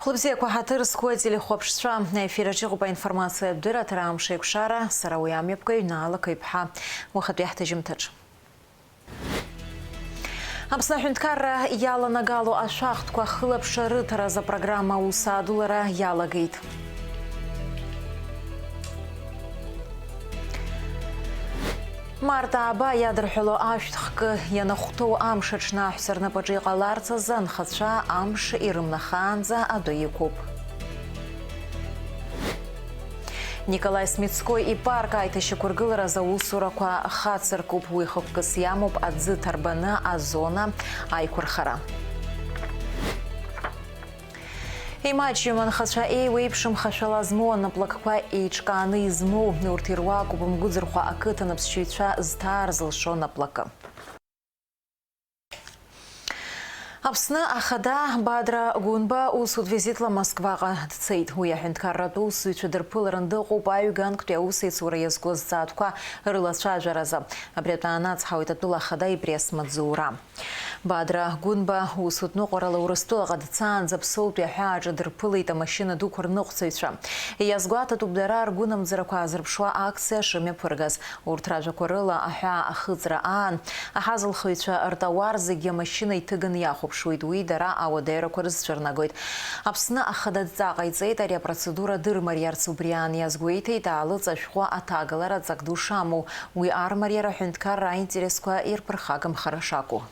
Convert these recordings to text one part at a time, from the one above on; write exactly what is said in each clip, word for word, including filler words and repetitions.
Лыбзиақәа ҳаҭыр зқәу ателехәаԥшцәа, аефир аҿы иҟоуп аинформациатә дырраҭара Амш еиқәшара, сара уи амҩаԥгаҩ Наала Қыҩԥҳа. Уахатәи ҳҭыжьымҭаҿ. Аԥсны аҳәынҭқарра иаланагало ашәахтәқәа ахылаԥшра рыҭаразы апрограмма аус адулара иалагеит. Март ааба иадырҳәало ашәҭ хкы ианахәҭоу амш аҽны аҳәса рнапаҿы иҟаларц азы анхацәа амш ирымнахаанӡа адәы иқәуп. Николаи Смитскои ипарк аиҭашьақәыргыларазы аусурақәа хацыркуп, уи хықәкыс иамоуп аӡы ҭарбаны азона аиқәырхара. Имаҷҩым анхацәа еиуеиԥшым хашәала змоу анаплакқәа еиҿкааны измоу, урҭ ируакуп Мгәыӡырхәа ақыҭан аԥсшьаҩцәа зҭаар зылшо наплакы. Аԥсны ахада Бадра Гәынба усутә визитла Москваҟа дцеит. Уи аҳәынҭқарратә усзуҩцәа дырԥыларан дыҟоуп аҩганктәи аусеицура иазку азҵаатәқәа рылацәажәаразы. Абри атәы аанацҳауеит атәыла ахада ипресс-маҵзура. Бадра Гәынба усутә ныҟәарала Урыстәылаҟа дцаанӡа Ԥсоутәи аҳәааҿы дырԥылеит амашьына дуқәа рныҟәцаҩцәа. Иазгәаҭатәуп дара ргәынамӡарақәа аазырԥшуа акциа шымҩаԥыргаз. Урҭ ражәақәа рыла, аҳәаа ахыҵра аан, аҳазылхыҩцәа ртауар зегьы амашьына иҭыганы иахәаԥшуеит, уи дара ауадаҩрақәа рызцәырнагоит. Аԥсны ахада адҵа ҟаиҵеит ари апроцедура дырмариарц, убри аан иазгәеиҭеит аалыҵ ашәҟәы аҭагалара ҵак ду шамоу, уи армариара аҳәынҭқарра аинтересқәа ирԥырхагамхара шакәу.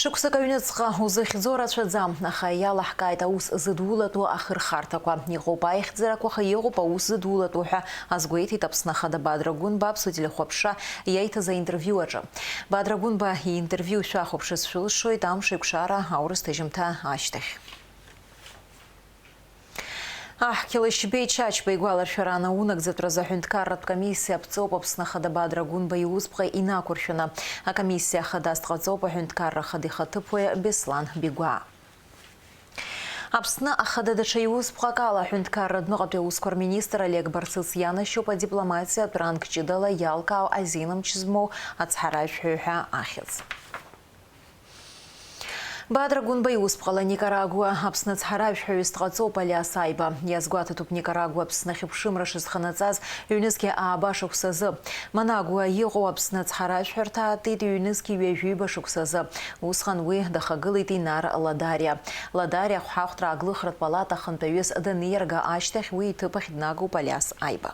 Шықәсык аҩныҵҟа узыхьӡо рацәаӡам, аха иалаҳкааит аус зыдулатәу ахырхарҭақәа. Иҟоуп аихьӡарақәа, аха иҟоуп аус зыдулатәу ҳәа азгәеиҭеит Аԥсны Ахада Бадра Гәынба Аԥсуа телехәаԥшра иаиҭаз аинтервиу аҿы. Бадра Гәынба иинтервиу шәахәаԥшырц шәылшоит Амш еиқәшара аурыс ҭыжьымҭа ашьҭахь. Аҳ Қьалышьбеи Чачба игәаларшәара анаунагӡатәразы аҳәынҭқарратә комиссиа аԥҵоуп Аԥсны Ахада Бадра Гәынба иусԥҟа инақәыршәаны. Акомиссиа ахадас дҟаҵоуп аҳәынҭқарра ахада ихаҭыԥуаҩ Беслан Бигәаа. Аԥсны ахада даҽа иусԥҟак ала аҳәынҭқарра адәныҟатәи аусқәа рминистр Олег Барцыц ианашьоуп адипломатиатә ранг ҷыдала иалкаау азинамч змоу ацҳаражәҳәаҩ ҳәа ахьӡ. Бадра Гәынба иусԥҟала Никарагуа Аԥсны ацҳаражәҳәаҩыс дҟаҵоуп Алиас Аиба. Иазгәаҭатәуп Никарагуа Аԥсны ахьыԥшымра шызханаҵаз ҩнызқьи ааба шықәсазы. Манагуа иҟоу Аԥсны ацҳаражәҳәарҭа аатит ҩнызқьи ҩажәиба шықәсазы. Усҟан уи дахагылеит Инар Ладариа. Ладариа ахәҳахәҭра аглыхратә палата ахантәаҩыс даниарга ашьҭахь уи иҭыԥ ахь днагоуп Алиас Аиба.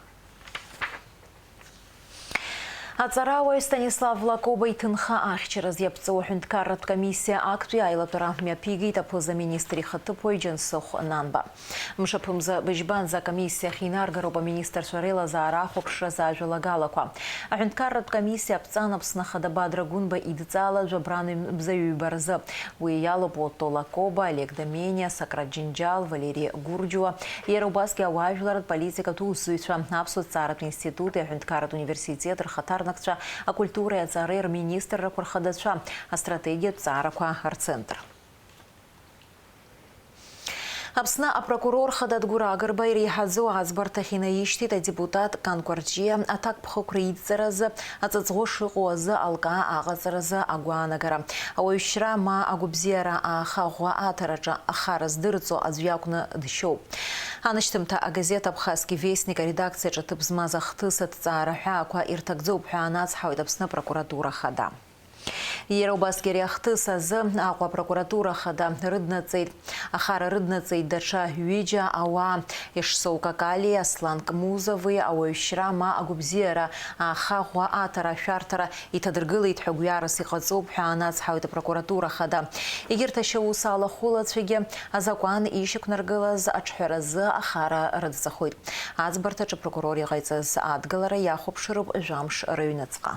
Аҵарауаҩ Станислав Лакоба иҭынха ахьчараз иаԥҵоу аҳәынҭқарратә комиссиа актәи аилатәара мҩаԥигеит аԥыза-министр ихаҭыԥуаҩ Џьансыхә Нанба. Мшаԥымза быжьбанӡа акомиссиа ахь инаргароуп аминистрцәа реилазаара ахәаԥшразы ажәалагалақәа. Аҳәынҭқарратә комиссиа аԥҵан Аԥсны Ахада Бадра Гәынба идҵала жәабран мза ҩба рзы. Уи иалоуп Отто Лакоба, Олег Домениа, Сократ Џьынџьал, Валери Гурџьуа, иара убасгьы ауаажәларратә политикатә усзуҩцәа, Аԥсуа ҭҵааратә институти аҳәынҭқарратә университет рхаҭарнакцәа, акультуреи аҵареи рминистррақәа рхадацәа, астратегиатә ҵаарақәа рцентр. Аԥсны апрокурор хада Адгәыр Агрба иреиҳаӡоу аӡбарҭахь инаишьҭит адепутат Кан Кәарҷиа аҭакԥхықәра идҵаразы аҵаҵӷәы шыҟоу азы алкаа аҟаҵаразы агәаанагара. Ауаҩшьра ма агәабзиара ааха ӷәӷәа аҭараҿы ахара здырҵо аӡә иакәны дшьоуп. Анашьҭымҭа агазеҭ Абхазский вестник аредакциаҿы ҭыԥ змаз ахҭыс аҭҵаара ҳәаақәа ирҭагӡоуп ҳәа анацҳауеит Аԥсны апрокуратура хада. Иара убасгьы ари ахҭыс азы Аҟәа апрокуратура хада рыднаҵеит, ахара рыднаҵеит даҽа ҩыџьа ауаа, Ешсоу Какали, Аслан Кмузови ауаҩшьра ма агәабзиара ааха ӷәӷәа аҭара ашәарҭара иҭадыргылеит ҳәа гәҩарас иҟаҵоуп ҳәа анацҳауеит апрокуратура хада. Егьырҭ ашьаус алахәылацәагьы азакәан ишьақәнаргылаз аҿҳәаразы ахара рыдҵахоит. Аӡбарҭаҿы апрокурор иҟаиҵаз адгылара иахәаԥшыроуп жәамш рыҩныҵҟа.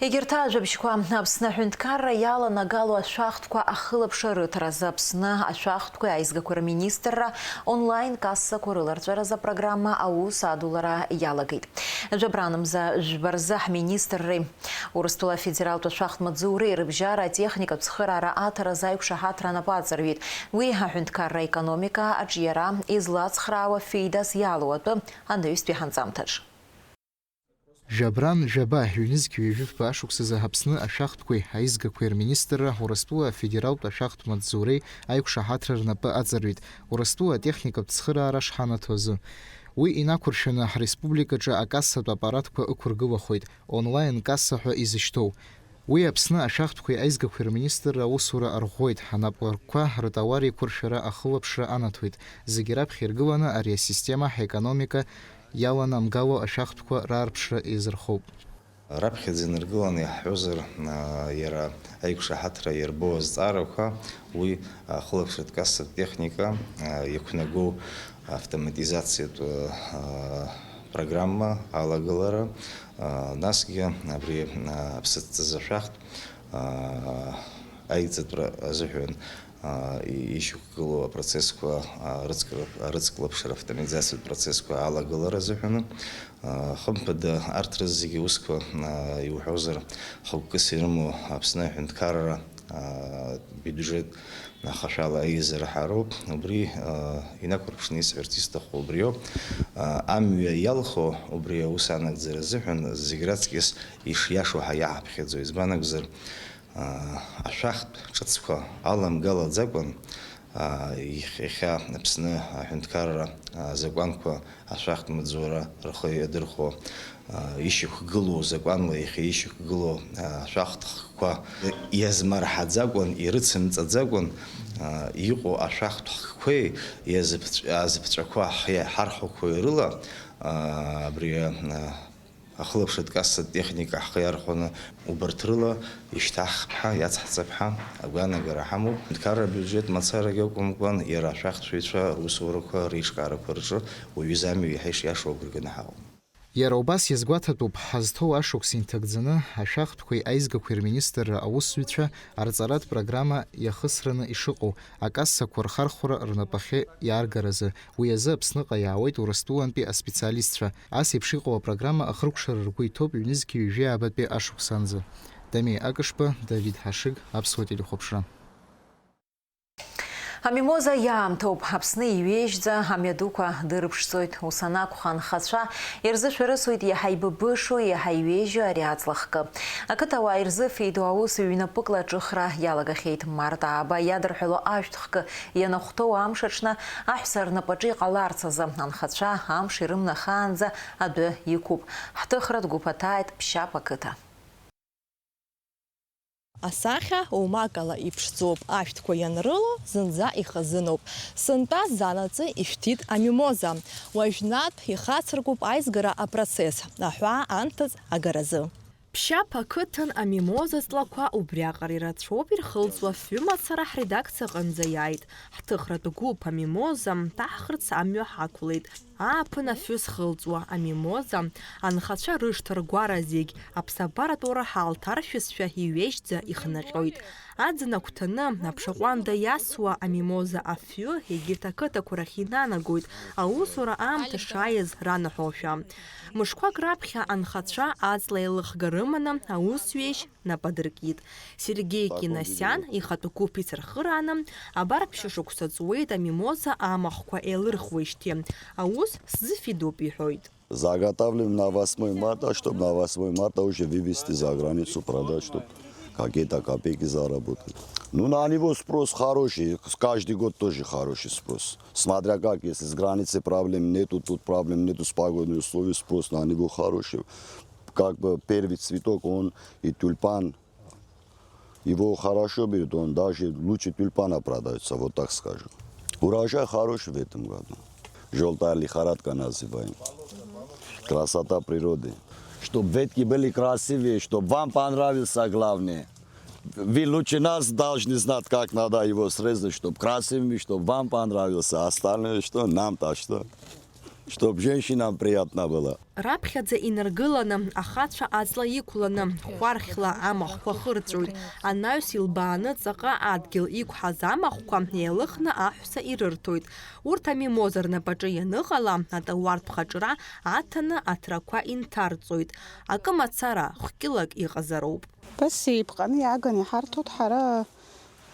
Егьырҭ ажәабжьқәа, Аԥсны аҳәынҭқарра иаланагало ашәахтәқәа ахылаԥшра рыҭаразы Аԥсны ашәахтәқәеи аизгақәеи рминистрра онлайн кассақәа рыларҵәаразы апрограмма аус адулара иалагеит. Жәабран мза жәба рзы ҳминистрреи Урыстәыла афедералтә ашәахтә маҵзуреи рыбжьара атехникатә цхыраара аҭаразы аиқәшаҳаҭра анапы аҵарҩит. Уи аҳәынҭқарра аекономика, аҿиара, излацхраауа феидас иалоу атәы анаҩстәи ҳанҵамҭаҿ. Жәабран жәаба, ҩнызқь ҩажәи фба ашықәсазы Аԥсны ашәахтәқәеи аизгақәеи рминистрра Урыстәыла афедералтә ашәахтә маҵзуреи аиқәшаҳаҭра рнапы аҵарҩит, Урыстәыла атехникатә цхыраара шҳанаҭо азы. Уи инақәыршәаны ҳреспубликаҿы акассатә аппаратқәа ықәыргылахоит, онлайн касса ҳәа изышьҭоу. Уи Аԥсны ашәахтәқәеи аизгақәеи рминистрра аусура арӷәӷәоит, ҳнапы ркқәа ртауар еиқәыршәара ахылаԥшра анаҭоит, зегьы раԥхьа иргыланы ари асистема ҳекономика иаланамгало ашәахтәқәа раарԥшра еизырхоуп. Раԥхьаӡа инаргыланы иаҳҳәозар, а, иара аиқәшаҳаҭра иарбоу азҵаарақәа, уи, а, ахылаԥшратә кассатә техника, а, иақәнагоу автоматизациатә, а, программа алагалара, а, насгьы абри, а, аԥсыҭҵазы ашәахтә, а, аиҵатәра азыҳәан, а, и-, ишьақәгылоу апроцессқәа, а, рыцк-, арыцклаԥшра автоматизациатә процессқәа алагалара азыҳәаны, а, хымԥада, арҭ рызегьы аусқәа, а, иуҳәозар, хықәкыс ирымоу Аԥсны аҳәынҭқарра, а, биуџьет ахашәала аизара ҳароуп. Убри, а, инақәырԥшны исҳәарц исҭаху убриоуп. А, амҩа иалху убри аус анагӡара азыҳәан зегь раҵкьыс ишиашоу ҳәа иаҳаԥхьаӡо. Избан акәзар, а, ашәахтә ҿыцқәа аламгалаӡакәан, а, иахь-, иахьа Аԥсны аҳәынҭқарра, а, закәанқәа ашәахтә маҵзура рхы иадырхәо, а, ишьақәгылоу, закәанла иахьа ишьақәгылоу, а, ашәахтә хкқәа иазмырҳаӡакәан, ирыцымҵаӡакәан, а, иҟоу ашәахтә хкқәеи иазыԥҵә-, азыԥҵәақәа ҳи-, ҳархәақәеи рыла, а, абри, а, ахылаԥшратә кассатә техника ҳхы иархәаны, убарҭ рыла ишьҭаҳхп ҳәа, иацҳҵап ҳәа агәаанагара ҳамоуп. Аҳәынҭқарра абиуџьет мацарагьы акәымкәан, иара ашәахтәыҩцәа русурақәа реиҿкаарақәа рҿы уаҩы изы амҩа иаҳа ишиашоу агәра ганы ҳаҟоуп. Иара убас иазгәаҭатәуп, ҳазҭоу ашықәс инҭагӡаны ашәахтәқәеи аизгақәеи рминистрра аусзуҩцәа арҵаратә программа иахысраны ишыҟоу, акассақәа рхархәра рнапахьы иааргаразы. Уи азы Аԥсныҟа иаауеит Урыстәылантәи аспециалистцәа. Ас еиԥш иҟоу апрограмма ахыркәшара ргәы иҭоуп ҩнызқьи ҩажәи аабатәи ашықәсанӡа. Дамеи Акышба, Давид Ҳашыг, Аԥсуа телехәаԥшра. Амимоза иаамҭоуп, Аԥсны иҩежьӡа амҩа дуқәа дырԥшӡоит. Ус анакәха, анхацәа ирзышәарысуеит иаҳа ибыбышоу, иаҳа иҩежьу ари аҵла хкы. Ақыҭауаа ирзыфеидоу аус ҩнапыкла аҿыхра иалагахьеит. Март ааба иадырҳәало ашәҭ хкы ианахәҭоу амш аҽны аҳәса рнапаҿы иҟаларц азы анхацәа амш ирымнахаанӡа адәы иқәуп. Ҳҭыхратә гәыԥ аҭааит Ԥшьаԥ ақыҭа. Асахьа оумакала иԥшӡоуп, ашәҭқәа ианрыло зынӡа ихазыноуп. Сынтәа занаҵы ишәҭит амимоза. Уажәнатә ихацыркуп аизгара апроцесс, аҳәаа анҭыҵ агаразы. Ԥшьаԥ ақыҭан амимоза ҵлақәа убриаҟара ирацәоуп ирхылҵуа, афҩы мацара ҳредакциа аҟынӡа иааит. Ҳҭыхратә гәыԥ амимоза ҭаҳхырц амҩа ҳақәлеит. Ааԥын афҩы зхылҵуа амимоза анхацәа рышҭа ргәара зегь аԥсабаратә ураҳа лҭаршәызшәа иҩежьӡа ихнаҟьоит. Аӡын агәҭаны аԥша ҟәанда иасуа амимоза афҩы егьырҭ ақыҭақәа рахь инанагоит, аусура аамҭа шааиз ранаҳәошәа. Мышқәак раԥхьа анхацәа аҵла еилыхга рыманы аусҩежь нап адыркит. Сергеи Кинасиан ихатә гәыԥ ицырхырааны, абар ԥшьышықәса ҵуеит амимоза амахәқәа еилырхуеижьҭеи. Аус сзыфидоуп, иҳәоит. Заготавливаем на восьмое марта, чтоб на восьмое марта уже вывезти за границу, продать, чтоб какие-то копейки заработать. Ну, на него спрос хороший, каждый год тоже хороший спрос. Смотря как, если с границей проблем нету, тут проблем нету, с погодными условиями спрос на него хороший. Как бы первый цветок, он и тюльпан, его хорошо берут, он даже лучше тюльпана продается, вот так скажу. Урожай хороший в этом году. Желтая лихорадка называем. Красота природы. Чтоб ветки были красивые, чтоб вам понравился, главное. Вы лучше нас должны знать, как надо его срезать, чтоб красивыми, чтоб вам понравился. Остальное что? Нам-то что? Чтоб женщинам приятно было. Раԥхьаӡа инаргыланы, ахацәа аҵла иқәланы, хәархьла амахәқәа хырҵәоит. Анаҩс илбааны ҵаҟа адгьыл иқәҳаз амахәқәа еилыхны аҳәса ирырҭоит. Урҭ амимоза рнапаҿы ианыҟала, атауартә хаҿра аҭаны аҭрақәа инҭарҵоит. Акы мацара, хәкьылак иҟазароуп. Абас еиԥҟаны иааганы иҳарҭоит ҳара.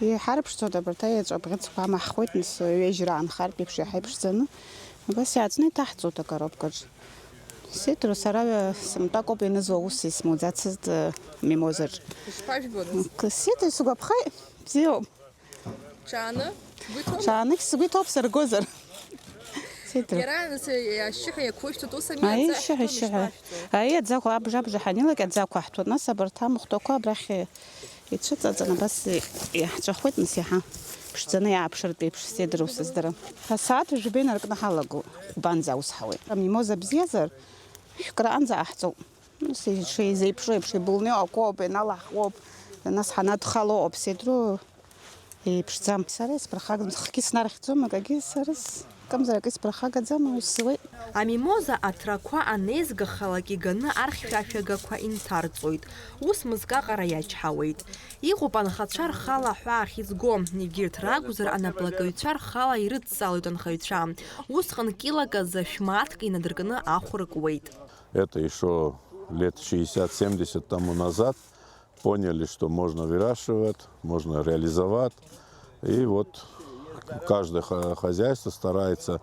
Иҳарԥшӡоит абарҭ аеҵәа бӷьыцқәа, амаҳхуеит, нас, ҩежьра аанхартә еиԥш иаҳа иԥшӡаны. Абас иааҵны иҭаҳҵоит акоробкаҿ. Сиҭру, сара сымтәакоуп ианызуа, ус исмуӡацызт, э, Мимозаҿ. Ишԥажәбо, нас? Сиҭру, сгәаԥхеит, бзиоуп. Ҽааны? Сгәы иҭоума? Ҽаанахь сгәы иҭоуп сыргозар. Сиҭру. Иара, нас, ашьшьыҳәа иақәышәҭуеит, ус ами, аӡы ашьшьыҳәа, аҳәҭон, ашьшьыҳәа. Ишԥашәҭо? Аиеи, аӡы акәа-, абжа-абжа ҳанилак, аӡы ақәаҳҭуеит. Нас абарҭ амахәҭақәа абрахь ицәыҵаҵаны абас иаҳҵәахуеит, нас иаҳа ԥшӡаны иааԥшыртә еиԥш, сеидроу сыздырам. Асааҭ жәба инаркны ҳалагоит, хәбанӡа аус ҳауеит. Амимоза бзиазар, шәкыраанӡа ҟаҳҵоит. Нас ишеизеиԥшу еиԥш, ибылны иҟоуп, иналаҳхуоуп, нас ҳанадхало ауп, сеидроу еиԥшӡам. Сара исԥырхагам, схгьы снархьӡом, акагьы сара с-, акымзар акы исԥырхагаӡам, ус зуеит. Амимоза аҭрақәа анеизгахалак иганы архьшәашәагақәа инҭарҵоит. Ус мызкы аҟара иачҳауеит. Иҟоуп анхацәа рхала аҳәаа ахьызго, егьырҭ ракәзар анаплакыҩцәа рхала ирыдҵалоит анхаҩцәа. Усҟан килак азы шәмааҭк инадыркны ахә ркуеит. Это ещё лет шестьдесят-семьдесят тому назад поняли, что можно выращивать, можно реализовать. И вот каждое ха-, хозяйство старается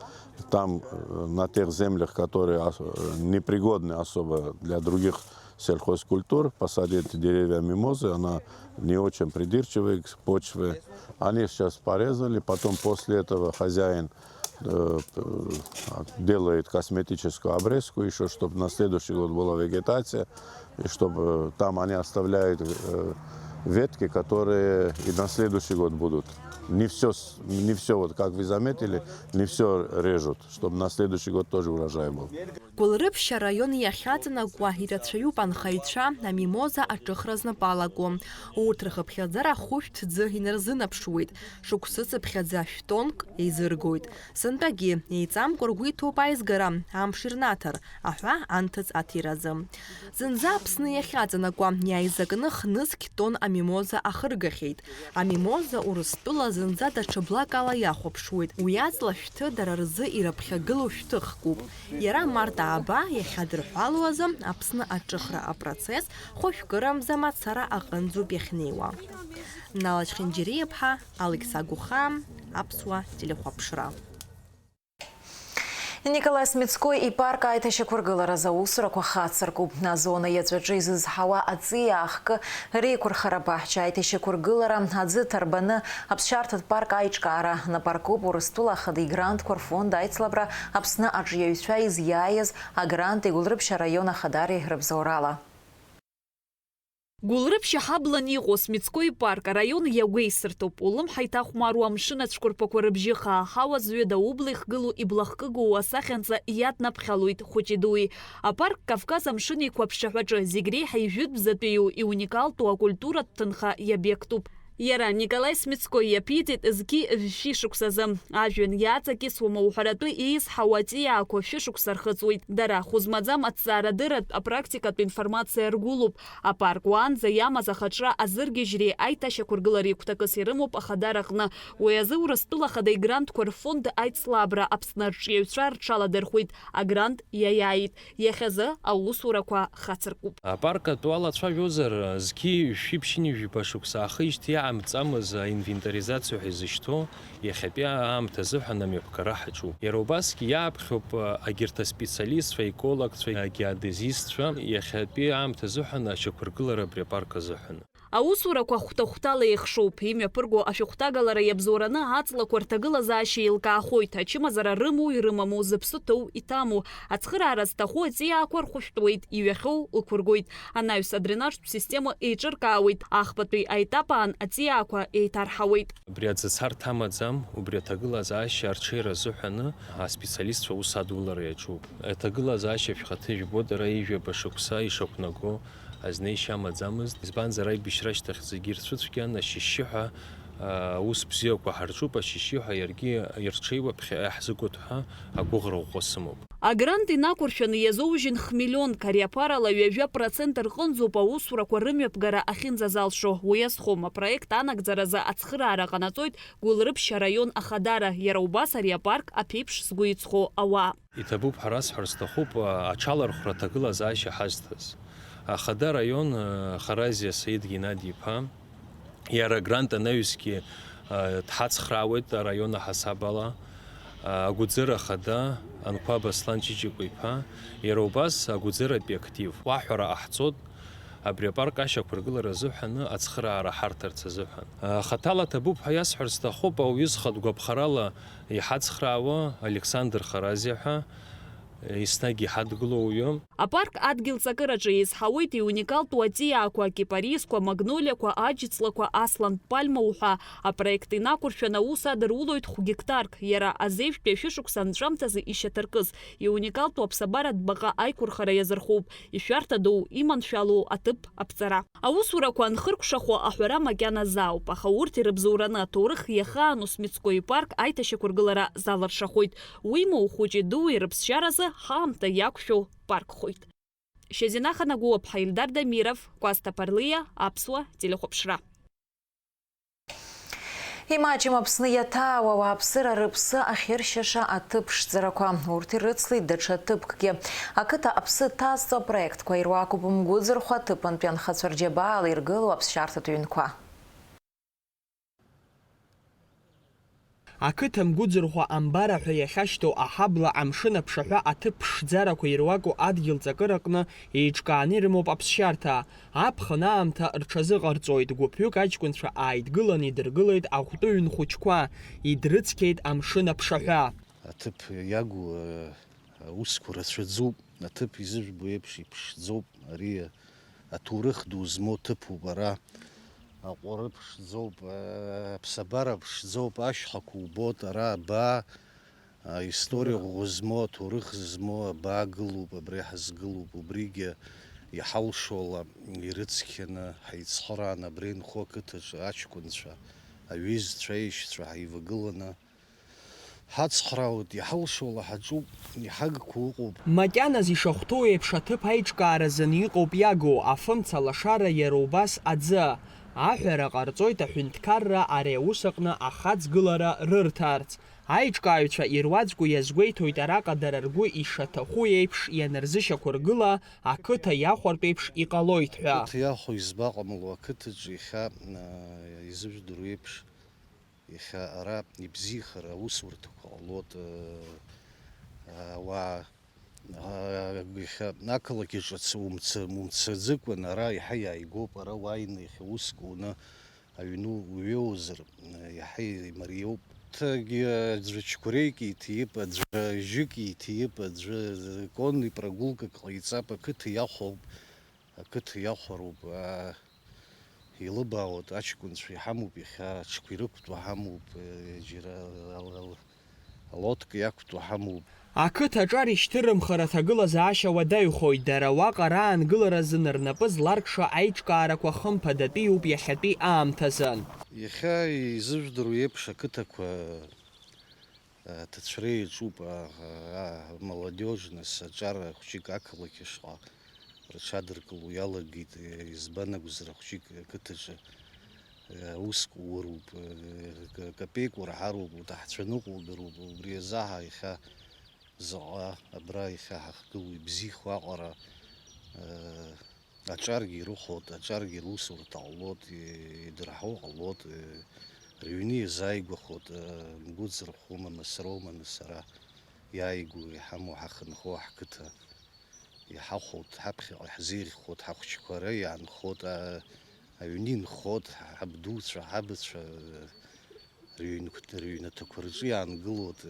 там, э, на тех землях, которые ос-, э, непригодны особо для других сельхозкультур, посадить деревья мимозы, она не очень придирчивая к почве. Они сейчас порезали, потом после этого хозяин, э, п-, делает косметическую обрезку ещё, чтобы на следующий год была вегетация, и чтобы, э, там они оставляют, э, ветки, которые и на следующий год будут. Не всё с-, не всё, вот как вы заметили, не всё режут, чтобы на следующий год тоже урожай был. Гәылрыԥшь араион иахьаҵанакуа ирацәаҩуп анхаҩцәа амимоза аҿыхра знапалаку. Урҭ рхыԥхьаӡара хәышә ҭӡы инарзынаԥшуеит, шықәсыцыԥхьаӡа шәтонк еизыргоит. Сынтәагьы еиҵамкәа ргәы иҭоуп аизгара, амш ирнаҭар, аҳәа анҭыҵ аҭиразы. Зынӡа Аԥсны иахьаҵанакуа, иааизакны хнызқь тонн амимоза ахыргахьеит. Амимоза Урыстәыла зынӡа даҽа блакала иахәаԥшуеит. Уи аҵла шәҭы дара рзы ирыԥхьагылоу шәҭы хкуп. Иара март ааба иахьадырҳәалоу азы Аԥсны аҿыхра апроцесс хәажәкырамза мацара аҟынӡоуп иахьнеиуа. Нала Чхинџьариа-ԥҳа, Алықьса Гухаа, Аԥсуа телехәаԥшра. Николаи Смицкои ипарк аиҭашьақәыргыларазы аусурақәа хацыркуп. Азона иаҵәаҿы изызҳауа аҵиаа хкы реиқәырхара баҳча аиҭашьақәыргылара аӡы ҭарбаны аԥсшьарҭатә парк аиҿкаара напаркуп Урыстәыла Ахада игрантқәа рфонд аицлабра Аԥсны аҿиаҩцәа изиааиз агранти Гәылрыԥшь араион Ахадареи рыбзоурала. Гәылрыԥшь аҳаблан иҟоу Смицкои ипарк араион иагәеисырҭоуп. Улымҳа иҭахәмаруа амшын ацәқәырԥақәа рыбжьы хаа-хаауа зҩыда убла ихгылоу иблахкыгоу асахьанӡа иаднаԥхьалоит хәыҷи дуи. Апарк Кавказ амшын еиқәаԥшьаҳәаҿы зегь реиҳа ижәытәӡатәиу иуникалтәу акультуратә ҭынха иобиектуп. Иара Николаи Смицкои иаԥиҵеит зқьи жәшәи шықәсазы. Ажәҩан иаҵакьысуа мауҳәаратәы еизҳауа аҵиаақәа шәышықәса рхыҵуеит. Дара хәы змаӡам аҭҵаарадырратә апрактикатә информациа ргәылоуп. Апарк уаанӡа иамаз ахаҿра азыргьежьреи аиҭашьақәыргылареи гәҭакыс ирымоуп Ахадара аҟны. Уи азы Урыстәыла Ахада игрантқәа рфонд аицлабра Аԥсны арҿиаҩцәа рҽаладырхәит, агрант иаиааит. Иахьазы аусурақәа хацыркуп. Апарк атәы алацәажәозар, зқьи жәшәи ԥшьынҩажәи жәаба шықәса аахижьҭеи иаамҵамыз аинвентаризациа ҳәа изышьҭоу иахьатәи аамҭа азыҳәан амҩаԥгара ҳаҿуп. Иара убасгьы иааԥхьоуп агьырҭ аспециалистцәа, аекологцәа, агеодезистцәа иахьатәи аамҭа азыҳәан ашьақәыргылара абри апарк азыҳәан. Аусурақәа хәҭа-хәҭала еихшоуп, имҩаԥырго ашәҟәҭагалара иабзоураны аҵлақәа рҭагылазаашьа еилкаахоит, ачымазара рымоу ирымаму, зыԥсы ҭоу иҭаму, ацхыраара зҭаху аҵиаақәа рхәышәтәуеит, иҩахьоу ықәыргоит, анаҩс адренажтә система еиҿыркаауеит, ахԥатәи аетап аан аҵиаақәа еиҭарҳауеит. Убри аӡы царҭа амаӡам, убри аҭагылазаашьа арҽеира азыҳәаны аспециалистцәа аус адулара иаҿуп. Аҭагылазаашьа шәхаҭа ижәбо, дара ижәаба шықәса ишақәнаго, азнеишьа амаӡамызт, избанзар, аибашьра ашьҭахь зегьы ирцәыцәгьан, ашьшьыҳәа, аа, аус бзиақәа ҳарҿуп, ашьшьыҳәа иаргьы ирҽеиуа ԥхьаҟа иаҳзыгәоҭҳәа агәыӷра ӷәӷәа сымоуп. Агрант инақәыршәаны иазоужьын хмиллионк, ари аԥарала ҩажәа процент рҟынӡоуп аусурақәа рымҩаԥгара ахьынӡазалшо. Уи азхом, апроект анагӡаразы ацхыраара ҟанаҵоит Гәылрыԥшь араион Ахадара, иара убас ари апарк аԥеиԥш згәы иҵхо ауаа. Иҭабуп ҳәа расҳәар сҭахуп, а, аҽалархәра аҭагылазаашьа ҳазҭаз. Ахада араион, а, Харазиа Саид Геннади-иԥа, иара агрант анаҩсгьы, а, дҳацхраауеит араион аҳасаб ала. Агәыӡыра ахада Анқәаб Аслан Ҷыҷыкәа-иԥа, иара убас агәыӡыратәи актив. Уаҳәара ҟаҳҵоит абри апарк ашьақәыргылара азыҳәаны ацхыраара ҳарҭарц азыҳәан. Хаҭала ҭабуп ҳәа иасҳәар сҭахуп, ауаҩы зхатә гәаԥхарала иҳацхраауа Александр Харазиа ҳәа, еснагь иҳадгылоу уаҩы. Апарк адгьыл ҵакыраҿы еизҳауеит иуникалтәу аҵиаақәа, акипарисқәа, магнолиақәа, аџьҵлақәа, аслан пальма уҳәа. Апроект инақәыршәаны аус адырулоит хә-гектарк, иара азеижәтәи ашәышықәса анҵәамҭазы ишьаҭаркыз. Иуникалтәу аԥсабаратә баҟа аиқәырхара иазырхоуп, ишәарҭа ду иманшәалоу аҭыԥ аԥҵара. Аусурақәа анхыркәшахо аҳәара макьаназы ауп, аха урҭ ирыбзоураны аҭоурых иахаану Смитскои ипарк аиҭашьақәыргылара залыршахоит. Уимоу, хәыҷи-дуи рыԥсшьаразы ҳаамҭа иақәшәо паркхоит. Шьазина Ханагәуаԥҳа, Ильдар Дамиров, Кәасҭа Ԥарлиа, Аԥсуа телехәаԥшра. Имаҷым Аԥсны иаҭаауа ауааԥсыра рыԥсы ахьыршьаша аҭыԥ ԥшӡарақәа. Урҭ ирыцлеит даҽа ҭыԥкгьы. Ақыҭа аԥсы ҭазҵо апроектқәа ируакуп Мгәыӡырхәа аҭыԥантәи анхацәа рџьабаала иргылоу аԥсшьарҭатә ҩнқәа. Ақыҭа Мгәыӡырхәа амбара ҳәа иахьашьҭоу аҳабла амшын аԥшаҳәа аҭыԥ ԥшӡарақәа ируаку адгьыл ҵакыраҟны еиҿкааны ирымоуп аԥсшьарҭа. Аԥхын аамҭа рҽазыҟарҵоит, гәыԥҩык аҷкәынцәа ааидгылан идыргылеит ахәтәы ҩн хәыҷқәа, идрыцқьеит амшын аԥшаҳәа. Аҭыԥ иагу, э, аусқәа рацәаӡоуп, аҭыԥ изыжәбо еиԥш иԥшӡоуп, ари аҭоурых ду змоу ҭыԥуп ара, аҟәара ԥшӡоуп, э, аԥсабара ԥшӡоуп, ашьхақәа убоит, ара абаа, аисториа ӷәӷәа змоу, аҭоурых змоу абаа гылоуп, абри ҳазгылоуп, убригьы иҳалшола ирыцқьаны ҳаицхыраан абра инхо ақыҭаҿы аҷкәынцәа, аҩызцәа, аишьцәа ҳаивагыланы ҳацхраауеит, иҳалшола ҳаҿуп, иҳагқәа ыҟоуп. Макьаназ ишахәҭоу еиԥш аҭыԥ аиҿкааразын иҟоуп иагу, афымца лашара иара убас аӡы. Аҳәара ҟарҵоит аҳәынҭқарра ари аус аҟны ахаҵгылара рырҭарц. Аиҿкааҩцәа ируаӡәку иазгәеиҭоит араҟа дара ргәы ишаҭаху еиԥш ианырзышьақәыргыла ақыҭа иахәартә еиԥш иҟалоит ҳәа. Ақыҭа иахәо избаҟамло ақыҭаҿы иахьа, а, изыжәдыруа еиԥш, иахьа ара ибзиахара аусурҭақәа ҟалоит, а, ауаа, а, иахьа ақалақь аҿы умца-, умцаӡыкәан ара иаҳа иааигәоуп, ара уааины иахьа уск уны аҩны уҩеозар, иаҳа имариоуп. Ҭагьы аӡәы чкәреик иҭип, аӡәы жьык иҭип, аӡәы конный прогулкак ҟаиҵап, ақыҭа иахәоуп, ақыҭа иахәароуп, аа, илыбаауеит аҷкәынцәа иҳамоуп иахьа, аҽқәа ирықәтәоу ҳамоуп, џьара ал-, ал-, алодка иақәтәоу ҳамоуп. Ақыҭа аҿар ишьҭырымхыр аҭагылазаашьа уадаҩхоит, дара уаҟа раангыларазын рнапы зларкша аиҿкаарақәа хымԥадатәиуп иахьатәи аамҭазы. Иахьа изыжәдыруа еиԥш ақыҭақәа, а, ҭацәра иаҿуп, а, а, молодежь, нас, аҿар хәҷык ақалақь ашҟа рҽадыркыло иалагеит, избан акәзар, хәҷык ақыҭаҿы, а, уск уроуп, а, ка-, капеик урҳароуп, уҭаҳцәаны уҟоугароуп, убри азы ҳа иахьа заҟа абра иахьа ҳахгылоу ибзиахо аҟара, а, аҿаргьы ирыхәот, аҿаргьы русурҭа ҟалот, и-, идырҳауа ҟалот, э, рыҩны иазааигәахот, э, Мгәыӡырхәоума, нас роума, нас ара иааигәоу иҳамоу ҳахынҳәуа ҳқыҭа иҳахәот, ҳаԥхьаҟа иаҳзеиӷьхот, ҳахәҷқәа ара иаанхот, а-, аҩны инхот, ҳабдуцәа, ҳабацәа, э, Рыҩнқәа, рыҩнаҭақәа рҿы иаангылоит,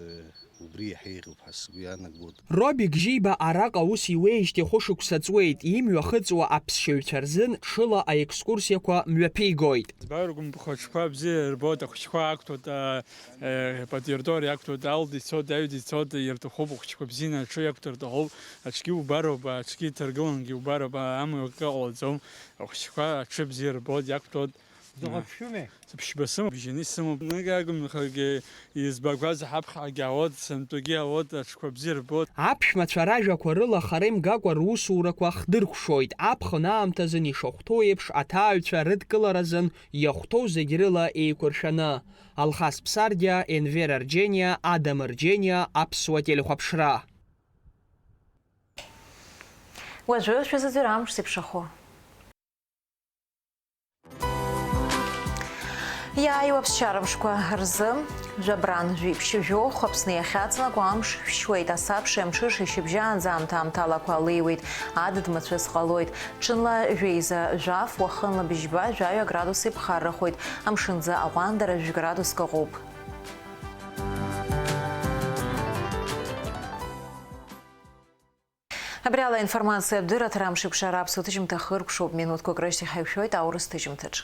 убри иаҳа еиӷьуп ҳәа сгәы иаанагоит. Робик Жьиба араҟа аус иуеижьҭеи хәышықәса ҵуеит, имҩахыҵуа аԥсшьаҩцәа рзын ҽыла аекскурсиақәа мҩаԥигоит. Збаҩргәымԥхо аҽқәа бзиа ирбоит, ахәыҷқәа ақәҭәоит, а, э, патиртор иақәҭәоит, алда ицоит, аҩда ицоит, ирҭахуп, ахәыҷқәа бзианы аҽы иақәтәар рҭахуп, аҽгьы убароуп, аҽгьы иҭаргылангьы убароуп, а, амҩа акы ҟалаӡом, ахәыҷқәа аҽы бзиа рбоит, иақәтәоит. Заҟа ԥшәымеи? Ԥшьба сымоуп, бжьаны исымоуп. Нагагымхагьы избақәаз ҳаԥхьагьы аот, сынтәагьы аот, аҽқәа бзиа рбот. Аԥшәмацәа ражәақәа рыла хара имгакәа русурақәа хдыркәшоит. Аԥхын аамҭазын ишахәҭоу еиԥш, аҭааҩцәа рыдкыларазын иахәҭоу зегь рыла еиқәыршәаны. Алхас Ԥсардиа, Енвер Арџьениа, Адам Арџьениа, Аԥсуа телехәаԥшра. Уажәы шәазыӡырҩ амш зеиԥшрахо. Иааиуа аԥсшьарамшқәа рзы, жәабран жәиԥшь жәохә Аԥсны иахьаҵанакуа амш шәшьуеит, асабшеи амҽышеи шьыбжьаанӡа аамҭа-аамҭалақәа леиуеит, адыд мацәыс ҟалоит, ҽынла жәеиза жәаф, уахынла быжьба, жәаҩа градус иԥхаррахоит, амшынӡы аҟәандара жәградуск ыҟоуп. Абри ала аинформациатә дырраҭара амш еиқәшара аԥсуа ҭыжьымҭа хыркәшоуп, минуҭқәак рышьҭахь ҳаиқәшәоит аурыс ҭыжьымҭаҿ.